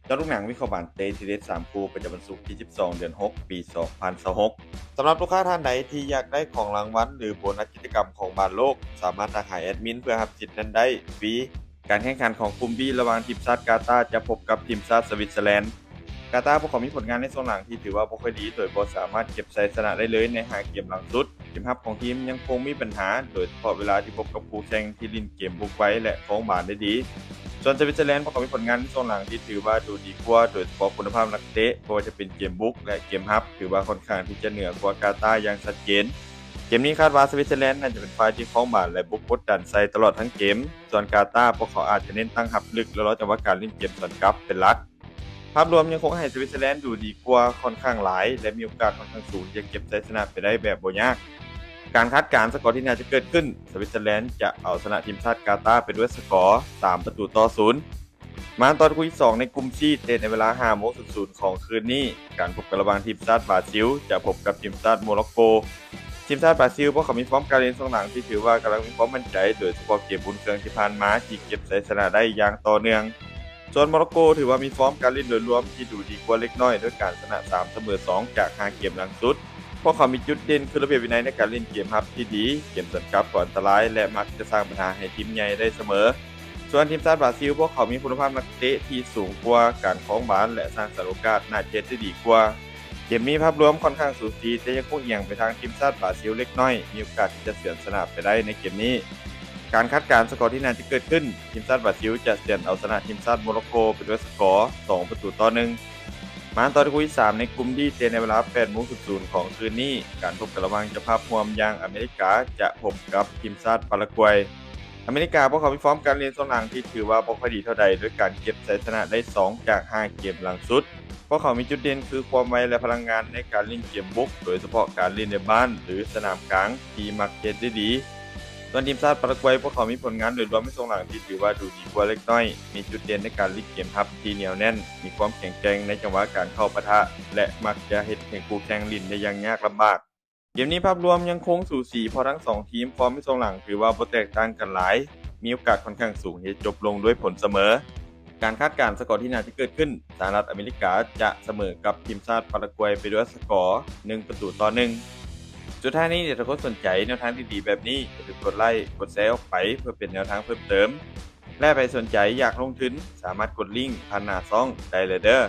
ເຈາະລູກໜັງ ວິເຄາະບານເຕະ ທີເດັດສາມຄູ່ ປະຈຳວັນສຸກທີສິບສອງ ເດືອນຫົກ ປີສອງພັນຊາວຫົກ. ສຳລັບລູກຄ້າທ່ານໃດທີ່ຢາກໄດ້ຂອງລາງວັນ ຫຼື ໂບນັດກິດຈະກຳຂອງບານໂລກ, ສາມາດທັກຫາແອດມິນເພື່ອຮັບສິດນັ້ນໄດ້ຟຣີ. ການແຂ່ງຂັນຂອງກຸ່ມ B ລະຫວ່າງທີມຊາດກາຕາຈະພົບກັບທີມຊາດສະວິດເຊີແລນ. ກາຕາພວກເຂົາມີຜົນງານໃນຊ່ວງຫຼັງທີ່ຖືວ່າບໍ່ຄ່ອຍດີ ໂດຍບໍ່ສາມາດເກັບໄຊຊະນະໄດ້ເລີຍໃນຫ້າເກມຫຼັງສຸດ. ເກມຮັບຂອງທີມຍັງຄົງມີບັນຫາ, ໂດຍສະເພາະເວລາທີ່ພົບກັບຄູ່ແຂ່ງທີ່ຫຼິ້ນເກມບຸກໄວ ແລະ ຄອງບານໄດ້ດີ. ສ່ວນສະວິດເຊີແລນພວກເຂົາມີຜົນງານໃນຊ່ວງຫຼັງທີ່ຖືວ່າດູດີກວ່າ, ໂດຍສະເພາະຄຸນນະພາບນັກເຕະ, ບໍ່ວ່າຈະເປັນເກມບຸກ ແລະ ເກມຮັບ, ຖືວ່າຂ້ອນຂ້າງທີ່ຈະເໜືອກວ່າກາຕາຢ່າງຊັດເຈນ. ເກມນີ້ຄາດວ່າສະວິດເຊີແລນໜ້າຈະເປັນຝ່າຍທີ່ຄອງບານ ແລະ ບຸກກົດດັນໃສ່ຕະຫຼອດທັງເກມ. ສ່ວນກາຕາ, ພວກເຂົາອາດຈະເນັ້ນຕັ້ງຮັບລຶກ ແລະ ລໍຈັງຫວະການຫຼິ້ນເກມສວນກັບເປັນຫຼັກ. ພາບລວມຍັງຄົງໃຫ້ສະວິດເຊີແລນດູດີກວ່າຂ້ອນຂ້າງຫຼາຍ ແລະ ມີໂອກາດຂ້ອນຂ້າງສູງທີ່ຈະເກັບໄຊຊະນະໄປໄດ້ແບບບໍ່ຍາກ. ການຄາດການສະກໍທີ່ໜ້າຈະເກີດຂຶ້ນ, ສະວິດເຊີແລນຈະເອົາຊະນະທີມຊາດກາຕາໄປດ້ວຍສະກໍສາມປະຕູຕໍ່ສູນ. ມາຕໍ່ຄູ່ທີສອງໃນກຸ່ມ C ເຕະໃນເວລາຫ້າໂມງສູນຂອງຄືນນີ້. ການພົບກັນລະຫວ່າງທີມຊາດບຣາຊິລຈະພົບກັບທີມຊາດໂມຣັອກໂກ. ທີມຊາດບຣາຊິລພວກເຂົາມີຟອມການຫຼິ້ນຊ່ວງຫຼັງທີ່ຖືວ່າກຳລັງມີຄວາມໝັ້ນໃຈ, ໂດຍສະເພາະເກມອຸ່ນເຄື່ອງທີ່ຜ່ານມາທີ່ເກັບໄຊຊະນະໄດ້ຢ່າງຕໍ່ເນື່ອງ. ສ່ວນໂມຣັອກໂກຖືວ່າມີຟອມການຫຼິ້ນໂດຍລວມທີ່ດູດີກວ່າເລັກນ້ອຍ, ດ້ວຍການຊະນະສາມ ສະເໝີສອງ ຈາກຫ້າເກມຫຼັງສຸດ. ພວກເຂົາມີຈຸດເດັ່ນຄືລະບຽບວິໄນໃນການຫຼິ້ນເກມຮັບທີ່ດີ, ເກມສວນກັບກໍອັນຕະລາຍ ແລະ ມັກຈະສ້າງບັນຫາໃຫ້ທີມໃຫຍ່ໄດ້ສະເໝີ. ສ່ວນທີມຊາດບຣາຊິລ, ພວກເຂົາມີຄຸນນະພາບນັກເຕະທີ່ສູງກວ່າ, ການຄອງບານ ແລະ ສ້າງສັນໂອກາດໜ້າຈະເຮັດໄດ້ດີກວ່າ. ເກມນີ້ພາບລວມຂ້ອນຂ້າງສູສີ, ແຕ່ຍັງຄົງອຽງໄປທາງທີມຊາດບຣາຊິລເລັກນ້ອຍ, ມີໂອກາດທີ່ຈະສວນຊະນະໄປໄດ້ໃນເກມນີ້. ການຄາດການສະກໍທີ່ໜ້າຈະເກີດຂຶ້ນ, ທີມຊາດບຣາຊິລຈະສວນເອົາຊະນະທີມຊາດໂມຣັອກໂກໄປດ້ວຍສະກໍສອງປະຕູຕໍ່ໜຶ່ງ. ມາຕໍ່ທີ່ຄູ່ທີສາມໃນກຸ່ມ D ເຕະໃນເວລາແປດໂມງສູນຂອງຄືນນີ້. ການພົບກັນລະຫວ່າງເຈົ້າພາບຮ່ວມຢ່າງອາເມລິກາຈະພົບກັບທີມຊາດປາຣາກວຍ. ອາເມລິກາພວກເຂົາມີຟອມການຫຼິ້ນຊ່ວງຫຼັງທີ່ຖືວ່າບໍ່ຄ່ອຍດີເທົ່າໃດ, ດ້ວຍການເກັບໄຊຊະນະໄດ້ສອງຈາກຫ້າເກມຫຼັງສຸດ. ພວກເຂົາມີຈຸດເດັ່ນຄືຄວາມໄວ ແລະ ພະລັງງານໃນການຫຼິ້ນເກມບຸກ, ໂດຍສະເພາະການຫຼິ້ນໃນບ້ານ ຫຼື ສະໜາມກາງທີ່ມັກເຮັດໄດ້ດີ. ສ່ວນທີມຊາດປາຣາກວຍ, ພວກເຂົາມີຜົນງານໂດຍລວມໃນຊ່ວງຫຼັງທີ່ຖືວ່າດູດີກວ່າເລັກນ້ອຍ, ມີຈຸດເດັ່ນໃນການຫຼິ້ນເກມຮັບທີ່ໜຽວແໜ້ນ, ມີຄວາມແຂງແກ່ງໃນຈັງຫວະການເຂົ້າປະທະ ແລະ ມັກຈະເຮັດໃຫ້ຄູ່ແຂ່ງຫຼິ້ນໄດ້ຢ່າງຍາກລຳບາກ. ເກມນີ້ພາບລວມຍັງຄົງສູສີ, ເພາະທັງສອງທີມຟອມໃນຊ່ວງຫຼັງຖືວ່າບໍ່ແຕກຕ່າງກັນຫຼາຍ, ມີໂອກາດຂ້ອນຂ້າງສູງທີ່ຈະຈົບລົງດ້ວຍຜົນສະເໝີ. ການຄາດການສະກໍທີ່ໜ້າຈະເກີດຂຶ້ນ, ສະຫະລັດອາເມລິກາຈະສະເໝີກັບທີມຊາດປາຣາກວຍໄປດ້ວຍສະກໍໜຶ່ງປະຕູຕໍ່ໜຶ່ງ. ສຸດທ້າຍນີ້, ຖ້າທຸກຄົນສົນໃຈແນວທາງດີໆແບບນີ້, ຢ່າລືມກົດໄລ, ກົດແຊອອກໄປເພື່ອເປັນແນວທາງເພີ່ມເຕີມ. ແລະ ໃຜສົນໃຈຢາກລົງທຶນ, ສາມາດກົດລິ້ງຜ່ານໜ້າຊ່ອງໄດ້ເລີຍເດີ້.